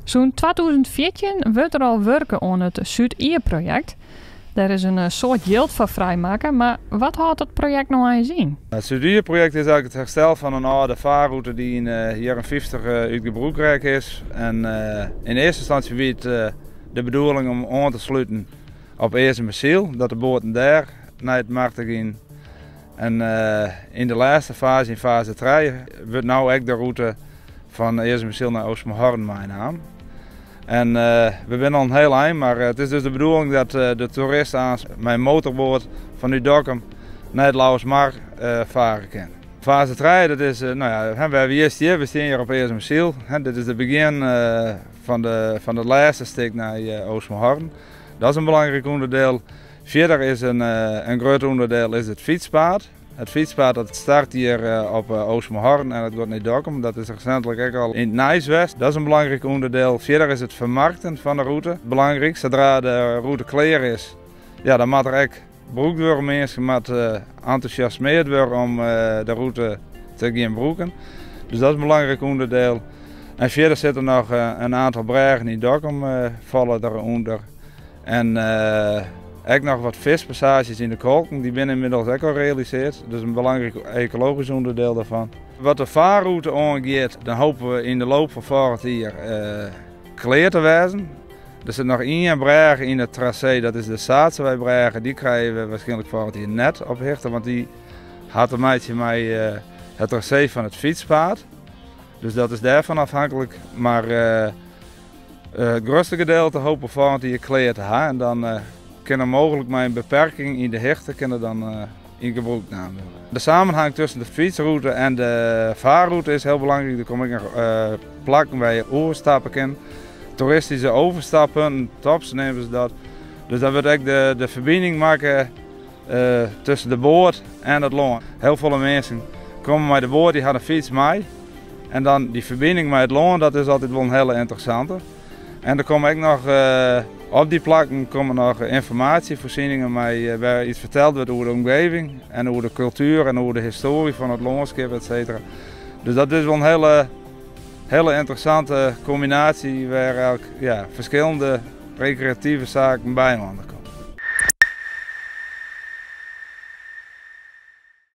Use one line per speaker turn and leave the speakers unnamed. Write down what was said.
Sûnt 2014 wurdt der al wurke oan it Súd-Ie-projekt. Dêr is in soad jild foar frijmakke, mar wat hâldt dat projekt no eins yn?
It Súd-Ie-projekt is eigentlik it herstel fan in âlde farrûte dy't yn de jierren 50 út gebrûk rekke is. En yn earste ynstânsje wie it de bedoeling om oan te sluten op Eazumasyl, dat de boaten dêr nei it mar ta gienen. En yn de lêste faze, yn faze trije, wurdt no ek de rûte fan Eazumasyl nei Oosterhorn meinaam. En we binne al in hiel ein, mar it is dus de bedoeling dat de toerist aanst mei in motorboat fanút Dokkum nei it Lauwersmar fare kin. Faze trije, dat is, no ja, wêr we hjir stean, we stean hjir op Eazumasyl. Dit is it begjin fan it lêste stik nei Oosterhorn. Dat is in belangryk ûnderdiel. Fierder is in grut ûnderdiel is it fytspaad. It fytspaad dat start hjir op Oosterhorn en it giet nei Dokkum. Dat is resintlik ek al yn it nijs west. Dat is in belangryk ûnderdiel. Fierder is it fermarkten fan de rûte belangryk. Sadra de rûte klear is, ja, dan moat der ek brûkt wurde. Minsken moatte entûsjasmeard wurde om de rûte te gean brûken. Dus dat is in belangryk ûnderdiel. En fierder sit der noch in oantal brêgen yn Dokkum falle der ûnder. En ek noch wat fiskpassaazjes yn de kolken, dy binne ynmiddels ek al realisearre. Dus in belangryk ekologysk ûnderdiel dêrfan. Wat de farrûte oangiet, dan hoopje we yn de loop fan folgjend jier klear te wêzen. Der sit noch ien brêge yn it trasee, dat is de Saatseweibrêge. Dy krije we wierskynlik folgjend jier net op hichte, want dy hat te meitsjen mei it trasee fan it fytspaad. Dus dat is dêrfan afhanklik. Mar it grutste gedeelte hoopje we folgjend jier klear te ha en dan kin er mooglik mei in beperking yn de hichte kin er dan yn gebrûk naam wurde. De samenhang tusken de fytsrûte en de farrûte is hiel belangryk. Der komme ek noch plakken wêr je oerstappe kin. Toeristyske overstappunten, tops neame se dat. Dus dan wurdt ek de ferbining makke tusken de boat en it lân. Hiel folle minsken komme mei de boat, dy ha de fyts mei. En dan dy ferbining mei it lân, dat is altyd wol in hiele ynteressante. En der komme ek noch, op dy plakken komme noch ynformaasjevoorzieningen mei wêr iets ferteld wurdt oer de omgeving en oer de kultuer en oer de histoarje fan it lânskip, et cetera. Dus dat is wol in hiele, hiele ynteressante kombinaasje wêr elk, ja, ferskillende rekreative saken byinoar komme.